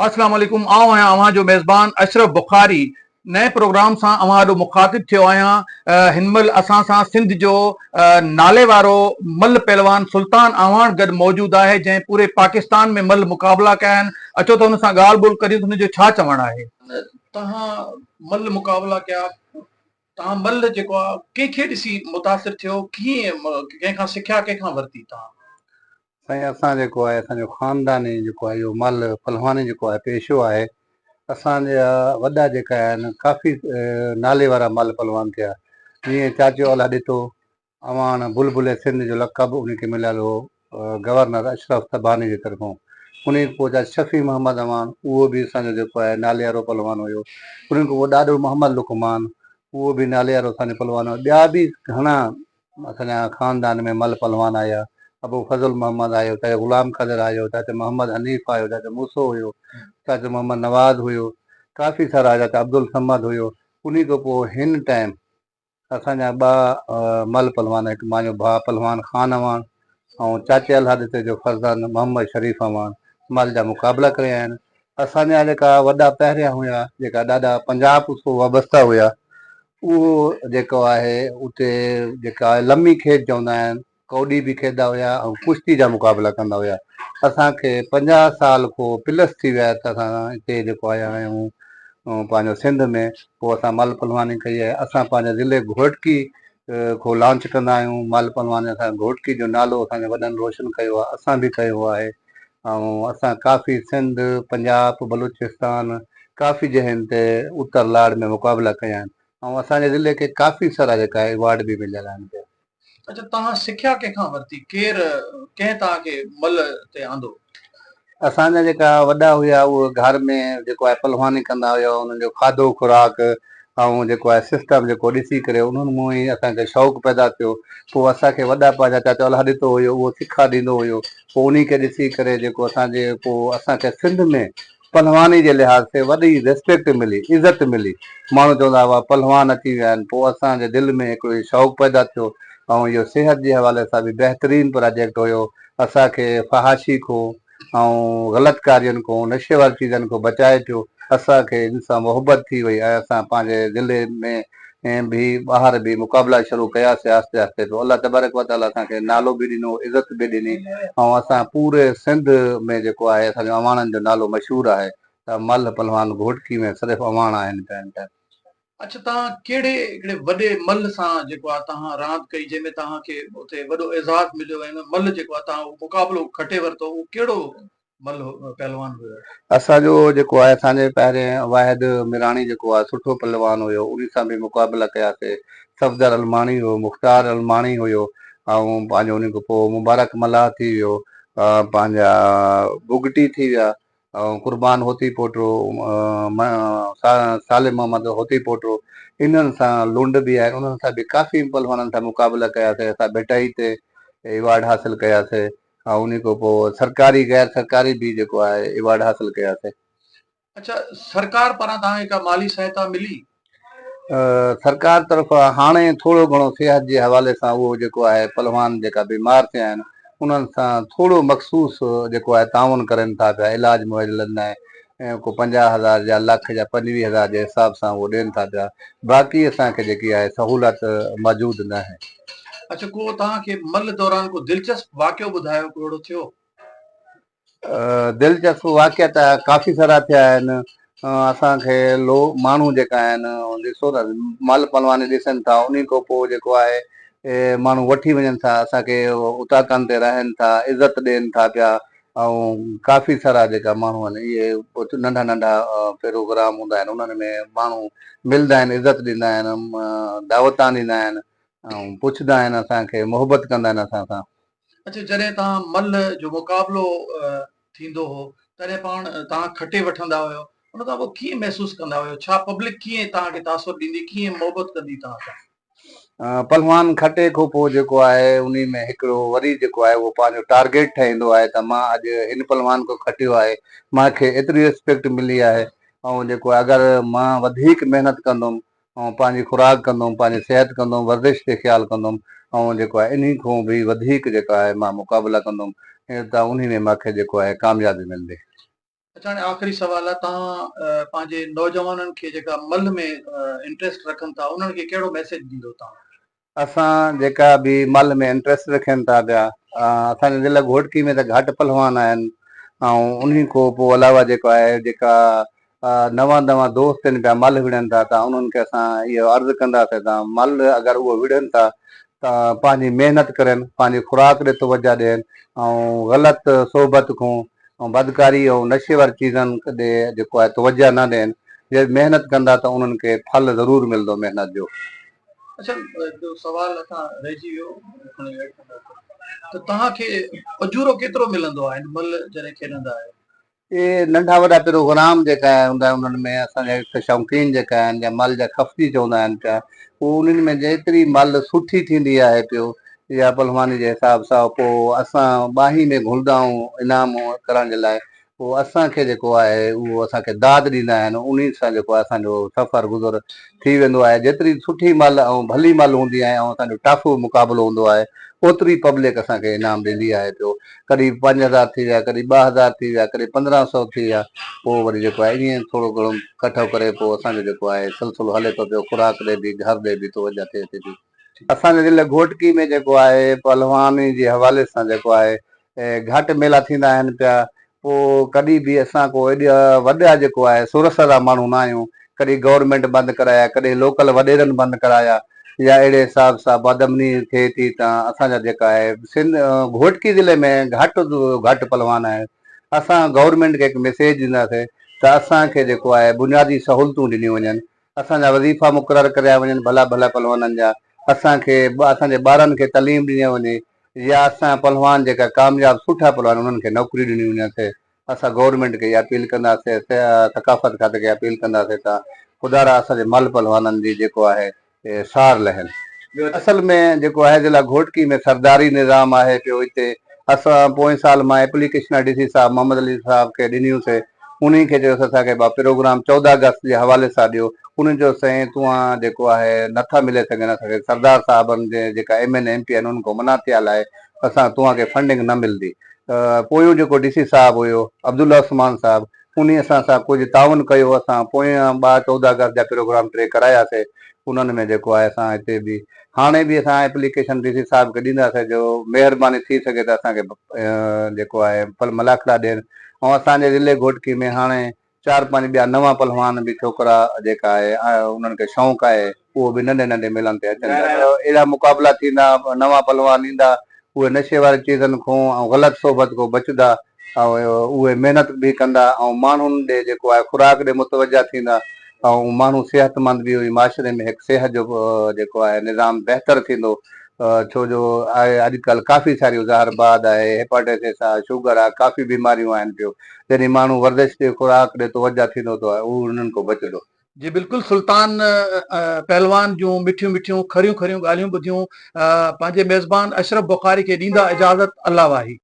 اسلام عليڪم آئون آهيان اوهان جو ميزبان اشرف بخاري نئين پروگرام سان اوهان آڏو مخاطب ٿيو آهيان هن مهل اسان سان سنڌ جو نالي وارو ملهه پهلوان سلطان اعواڻ گڏ موجود آهي جنهن پوري پاڪستان ۾ ملهه مقابلا ڪيا آهن اچو ته هن سان ڳالهه ٻولهه ڪريون ته هن جو ڇا چوڻ آهي. توهان ملهه مقابلا ڪيا توهان ملهه جيڪو آهي ڪنهن کي ڏسي متاثر ٿيو ڪيئن ڪنهن کان سکيا ڪنهن کان ورتي توهان. سائين اسان جيڪو آهي اسان جو خانداني جيڪو آهي اهو مل پهلواني جيڪو آهي پيشو آهي اسان جا وڏا جيڪا آهن ڪافي نالي وارا مل پهلوان ٿيا جيئن چاچو الله ڏتو اعواڻ بلبل سنڌ جو لقب ان کي مليل هو گورنر اشرف سبحاني جي طرفون ان کان پوء چاچو شفيع محمد اعواڻ اهو به اسان جو جيڪو آهي ناليوارو پهلوان هيو ان کان پوء ڏاڏو محمد لقمان اهو به ناليوارو اسان جو پهلوان هيو ٻيا به گهڻا اسان جا خاندان ۾ مل پهلوان آيا، ابو فضل محمد آيو، چاچا غلام قادر آيو، چاچا محمد حنيف آيو، چاچا موسو هيو، چاچا محمد نواز هيو، ڪافي سارا چاچا عبدالصمد هيو، انهي کان پوء هن ٽائيم اسان جا ٻه مل پهلوان هڪ مانجو ڀاء پهلوان خان اعواڻ ۽ چاچي الله ڏتي جو فرزند محمد شريف اعواڻ مل جا مقابلا ڪري آيا آهن. اسان جا جيڪا وڏا پهريان هيا جيڪا ڏاڏا پنجاب سو وابسته هيا اهو جيڪو آهي اتي جيڪا لمي کيڏ چوندا آهن ڪوڏي به کيڏندا هيا ۽ ڪشتي جا مقابلا ڪندا هيا اسان کي 50 سال کو پلس ٿي ويا ته اسان هتي جيڪو آيا آهيون پنهنجو سنڌ ۾ پوء اسان مل پهلواني ڪئي آهي اسان پنهنجي ضلعي گهوٽڪي کو لانچ ڪندا آهيون مل پهلواني اسان گهوٽڪي جو نالو اسان جي وڏن روشن ڪيو آهي اسان به ڪيو آهي ۽ اسان ڪافي سنڌ، پنجاب، بلوچستان ڪافي جاين تي اتر لاڙ ۾ مقابلا ڪيا آهن ۽ اسان جي ضلعي کي ڪافي سارا جيڪا ايوارڊ به مليل آهن پيا. اڇا توهان سکيا ڪنهن کان ورتي ڪير ڪنهن توهان کي ملهه تي آندو؟ اسان جا جيڪا وڏا هيا اهي گهر ۾ جيڪو آهي پهلواني ڪندا هيا انهن جو کاڌو خوراڪ ۽ جيڪو آهي سسٽم جيڪو ڏسي ڪري انهن مون ئي اسان کي شوق پيدا ٿيو پوء اسان کي وڏا پنهنجا چاچا الهه ڏتو هيو اهو سکا ڏيندو هيو پوء انهي کي ڏسي ڪري جيڪو اسان جي پوء اسان کي سنڌ ۾ پهلواني جي لحاظ سي وڏي ريسپيڪٽ ملي عزت ملي ماڻهو چوندا هئا پهلوان اچي ويا آهن پوء اسان جي دل ۾ هڪڙو شوق پيدا ٿيو ۽ اهو صحت جي حوالي سان به بهترين پراجيڪٽ هيو اسان کي فحاشي کون ۽ غلط ڪارين کون نشي واري چيزن کون بچائي پيو اسان کي ان سان محبت ٿي وئي ۽ اسان پنهنجي ضلعي ۾ به ٻاهر به مقابلا شروع ڪياسي آهستي آهستي پيو الله تبارڪ وتعالي اسان کي نالو به ڏنو عزت به ڏني ۽ اسان پوري سنڌ ۾ جيڪو آهي اسان جو اعواڻن جو نالو مشهور آهي ته ملهه پهلوان گهوٽڪي ۾ صرف اعواڻ آهن پيا هن ٽائيم. اڇا توهان ڪهڙي هڪڙي وڏي ملهه سان جيڪو آهي توهان راند ڪئي جنهن ۾ توهان کي اتي وڏو اعزاز مليو ۽ ان ملهه جيڪو آهي توهان اهو مقابلو کٽي ورتو اهو ڪهڙو ملهه پهلوان هيو؟ اسان جو جيڪو آهي اسان جي پهرين واحد ميراڻي جيڪو آهي سٺو پهلوان هيو انهي سان به مقابلا ڪياسي صفدر الماڻي هيو مختار الماڻي هيو ۽ پنهنجو انهي کان پوء مبارڪ ملاح ٿي ويو پنهنجا بگٽي ٿي ويا قربان هوتي پوٽو، صالح محمد هوتي پوٽو، انهن سان لنڊ به آهن، انهن سان به ڪافي پهلوانن سان مقابلا ڪياسين، اسان ڀٽائي تي ايوارڊ حاصل ڪياسين ۽ انهي کان پوء سرڪاري غير سرڪاري به جيڪو آهي ايوارڊ حاصل ڪياسين. اڇا سرڪار پاران توهان کي ڪا مالي سهائتا ملي؟ سرڪار طرفان هاڻي ٿورو گهڻو صحت جي حوالي سان اهو جيڪو آهي پهلوان جيڪا بيمار ٿيا آهن انهن سان ٿورو مخصوص جيڪو آهي تعاون ڪرين ٿا پيا علاج معالجن لاء ڪو 50 هزار يا لک يا 25 هزار جي حساب سان اهو ڏين ٿا پيا باقي اسان کي جيڪي آهي سهولت موجود ناهي. اڇا ڪو توهان کي ملهه دوران ڪو دلچسپ واقعو ٻڌايو ڪو اهڙو ٿيو؟ دلچسپ واقعا ته ڪافي سارا ٿيا آهن. اسان کي لو ماڻهو جيڪا آهن ڏسو ته مل پهلواني ڏسن ٿا انهي کان پوء جيڪو آهي ماڻهو وٺي وڃن ٿا اسان کي اوطاقن تي رهن ٿا عزت ڏين ٿا پيا ۽ ڪافي سارا جيڪا ماڻهو آهن اهي ننڍا ننڍا پروگرام هوندا آهن انهن ۾ ماڻهو ملدا آهن عزت ڏيندا آهن دعوتان ڏيندا آهن ۽ پڇندا آهن اسان کي محبت ڪندا آهن اسان سان. اڇا جڏهن توهان ملهه جو مقابلو ٿيندو هو تڏهن پاڻ توهان کٽي وٺندا هيو ان کان پوء ڪيئن محسوس ڪندا هيو ڇا پبلڪ ڪيئن توهان کي تاثر ڏيندي ڪيئن محبت ڪندي توهان سان؟ پهلوان کٽي کان پوء جيڪو آهي انهي ۾ هڪڙو وري جيڪو آهي اهو پنهنجو ٽارگيٽ ٺاهيندو آهي ته مان اڄ هن پهلوان کان کٽيو آهي مان کي ايتري ريسپيڪٽ ملي آهي ۽ جيڪو اگر مان وڌيڪ محنت ڪندم ۽ پنهنجي خوراڪ ڪندم، پنهنجي صحت ڪندم، ورزش تي خيال ڪندم ۽ جيڪو آهي انهي کان به وڌيڪ جيڪا آهي مان مقابلا ڪندم ته انهي ۾ مان کي جيڪو آهي ڪاميابي ملندي. اڇا هاڻي آخري سوال آهي توهان پنهنجي نوجوانن کي جيڪا ملهه ۾ انٽريسٽ رکن ٿا انهن کي ڪهڙو ميسيج ڏيندو توهان؟ اسان جيڪا به ملهه ۾ انٽريسٽ رکن ٿا پيا اسان جي ضلع گهوٽڪي ۾ ته گهٽ پهلوان آهن ۽ انهي کان پوء علاوه جيڪو آهي جيڪا نوان نوان دوست آهن پيا ملهه وڙهن ٿا ته انهن کي اسان اهو عرض ڪنداسين ته ملهه اگر اهو وڙهن ٿا ته پنهنجي محنت ڪرين پنهنجي خوراڪ ڏي توجه ڏين ۽ غلط صحبت کان ۽ بدڪاري ۽ نشي واري چيزن ڏي جيڪو آهي توجه نه ڏين جي محنت ڪندا ته انهن کي ڦل ضرور ملندو محنت جو. اڇا هڪ سوال اسان رهجي ويو کڻي ايڊ ڪنداسين ته توهان کي اجورو ڪيترو ملندو آهي هن مهل جڏهن کيڏندا آهيو؟ اهي ننڍا وڏا پروگرام جيڪا هوندا آهن انهن ۾ اسان جا هڪ شوقين جيڪا آهن يا مال جا خفتي چوندا آهن پيا پوء انهن ۾ جيتري مال سٺي ٿيندي آهي پيو يا پهلواني جي حساب سان پوء اسان ٻانهي ۾ گهلدا آهيون انعام ڪرڻ جي لاء پوء اسان کي جيڪو آهي اهو اسان کي داد ڏيندا آهن انهي سان جيڪو آهي اسان جو سفر گذر ٿي ويندو آهي جيتري سٺي مال ۽ ڀلي مال هوندي آهي ۽ اسان جو ٽف مقابلو هوندو آهي اوتري پبلڪ اسان کي انعام ڏيندي آهي پيو ڪڏهن 5000 ٿي ويا، ڪڏهن 2000 ٿي ويا، ڪڏهن 1500 ٿي ويا، پوء وري جيڪو آهي ائين ٿورو گهڻو ڪٺو ڪري پوء اسان جو جيڪو آهي سلسلو هلي ٿو پيو، خوراڪ ڏي به گهر ڏي به توجه ٿئي ٿي پئي. اسان جي ضلعي گهوٽڪي ۾ جيڪو آهي پهلواني جي حوالي سان جيڪو آهي گهٽ ميلا ٿيندا آهن پيا، پوء ڪڏهن به اسان ڪو ايڏا وڏا جيڪو آهي سورس وارا ماڻهو نه آهيون، ڪڏهن گورنمينٽ بند ڪرايا، ڪڏهن لوڪل وڏيرن بند ڪرايا يا اهڙي حساب سان بدامني ٿئي ٿي ته اسان جا جيڪا آهي سنڌ گهوٽڪي ضلعي ۾ گهٽ گهٽ پهلوان آهن، اسان گورنمينٽ کي هڪ ميسيج ڏينداسين ته اسان کي جيڪو آهي بنيادي سهولتون ڏنيون وڃن، اسان جا وظيفا مقرر ڪريا وڃن ڀلا ڀلا پهلوانن جا، اسان کي اسان جي ٻارن کي تعليم ڏني وڃي يا اسان پهلوان جيڪا ڪامياب سٺا پهلوان انهن کي نوڪريون ڏنيون وڃن سي اسان گورنمينٽ کي اها اپيل ڪنداسين ثقافت کاتي کي اپيل ڪنداسين ته خدارا اسان جي ملهه پهلوانن جي جيڪو آهي سار لهن. اصل ۾ جيڪو آهي ضلع گهوٽڪي ۾ سرداري نظام آهي پيو اتي اسان پوئين سال مان ايپليڪيشن ڊي سي صاحب محمد علي صاحب کي ڏنيون سي انهي کي چيوس اسان کي ڀاء پروگرام 14 آگسٽ جي حوالي سان ڏيو. انهن چيو سائين توهان جيڪو آهي نٿا ملي سگهن اسان کي سردار صاحبن جي جيڪا ايم اين ايم پي آهن انهن کان منع ٿيل آهي اسان توهان کي فنڊنگ نه ملندي ته پويون جيڪو ڊي سي صاحب هيو عبدالله عثمان صاحب انهي اسان سان ڪجهه تعاون ڪيو اسان پويان ٻه 14 آگسٽ جا پروگرام ٽي ڪراياسي انهن ۾ جيڪو آهي اسان هتي به هاڻي به اسان ايپليڪيشن ڊي سي صاحب کي ڏينداسين جو مهرباني ٿي سگهي ته اسان کي جيڪو آهي پل ملاکڙا ڏين ۽ اسان جي ضلعي گهوٽڪي ۾ هاڻي چار پنج ٻيا نوان پلوان به ڇوڪرا جيڪا آهي انهن کي شوق آهي اهو به ننڍي ننڍي ميلن تي اچن ٿا اهڙا مقابلا ٿيندا نوان پلوان ايندا اهي نشي واري چيزن کون ۽ غلط صحبت کون بچدا ۽ اهي محنت به ڪندا ۽ ماڻهن ڏي جيڪو آهي خوراڪ ڏي متوجه ٿيندا ۽ ماڻهو صحتمند به هئي معاشري ۾ هڪ صحت جو جيڪو آهي نظام بهتر ٿيندو ڇو جو آهي اڄڪلهه ڪافي ساريون زهر باد آهي هيپاٽائسس آهي شوگر آهي ڪافي بيماريون آهن پيو جڏهن ماڻهو ورزش ڏي خوراڪ ڏي توجه ٿيندو ته اهو انهن کان بچندو. جي بلڪل سلطان پهلوان جون مٺيون مٺيون کريون کريون ڳالهيون ٻڌيون پنهنجي ميزبان اشرف بخاري کي ڏيندا اجازت الله واهي.